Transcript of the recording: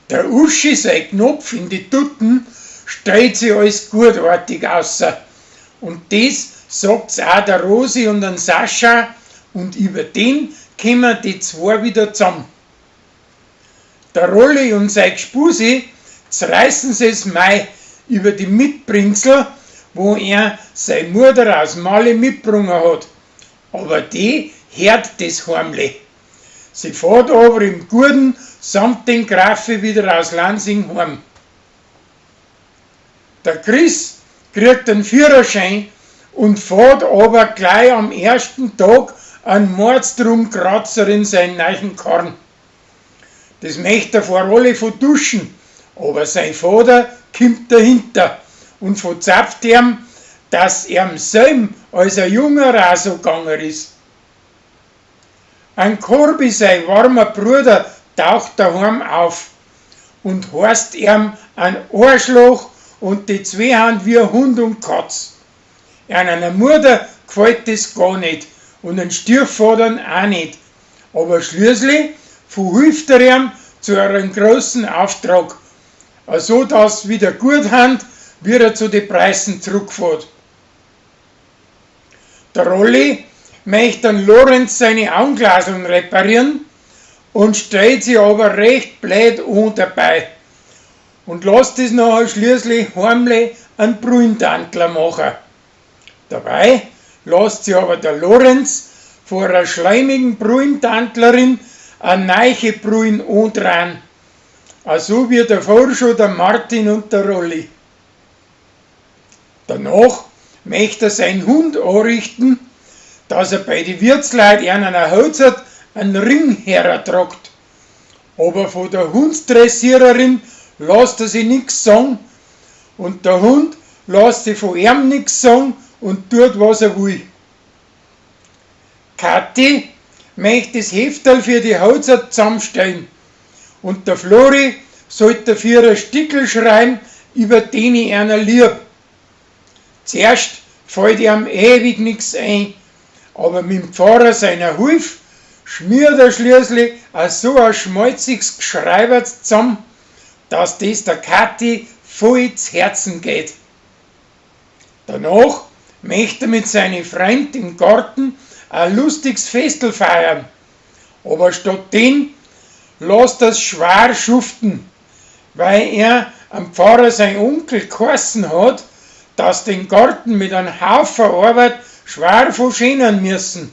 Der Uschi sei Knopf in die Tutten stellt sie als gutartig außer. Und des sagt's auch der Rosi und den Sascha und über den kommen die zwei wieder zusammen. Der Rolli und sein Gspusi zerreißen sie's mei über die Mitbringsel, wo er sei Mutter aus Mali mitgebracht hat. Aber die hört das heimlich. Sie fährt aber im Guten samt den Grafe wieder aus Lansing heim. Der Chris kriegt einen Führerschein und fährt aber gleich am ersten Tag einen Mordstrumkratzer in seinen neuen Karren. Das möchte er vor alle verduschen, aber sein Vater kommt dahinter und verzapft ihm, dass ihm selben als ein junger auch so gegangen ist. Ein Korbi, sein warmer Bruder, taucht daheim auf und heißt ihm ein Arschloch und die zwei haben wie Hund und Katz. Einer Mutter gefällt das gar nicht und ein Stiefvater auch nicht. Aber schließlich verhilft er ihm zu einem großen Auftrag, so dass wieder gut hand, wie er zu den Preisen zurückfährt. Der Rolli möchte dann Lorenz seine Augenglaseln reparieren und stellt sie aber recht blöd an dabei und lässt es nachher schließlich heimlich einen Brüntantler machen. Dabei lässt sie aber der Lorenz vor einer schleimigen Brüntantlerin eine neue Brühen andrehen. So wie davor schon der Martin und der Rolli. Danach möchte er seinen Hund anrichten, dass er bei den Wirtsleuten einer Holzert einen Ring hertragt. Aber von der Hundsdressiererin lässt er sich nix sagen und der Hund lässt sich von ihm nix sagen und tut, was er will. Kathi möchte das Hefterl für die Holzert zusammenstellen und der Flori sollte dafür ein Stickel schreiben, über den ich einer lieb. Zuerst fällt ihm ewig nix ein, aber mit dem Pfarrer seiner Hilfe schmiert er schließlich auch so ein schmalziges Geschreiberts zusammen, dass das der Kathi voll zu Herzen geht. Danach möchte er mit seinen Freunden im Garten ein lustiges Festel feiern, aber statt den lässt er's schwer schuften, weil er am Pfarrer sein Onkel geheißen hat, dass den Garten mit einem Haufen Arbeit schwer verschönern müssen.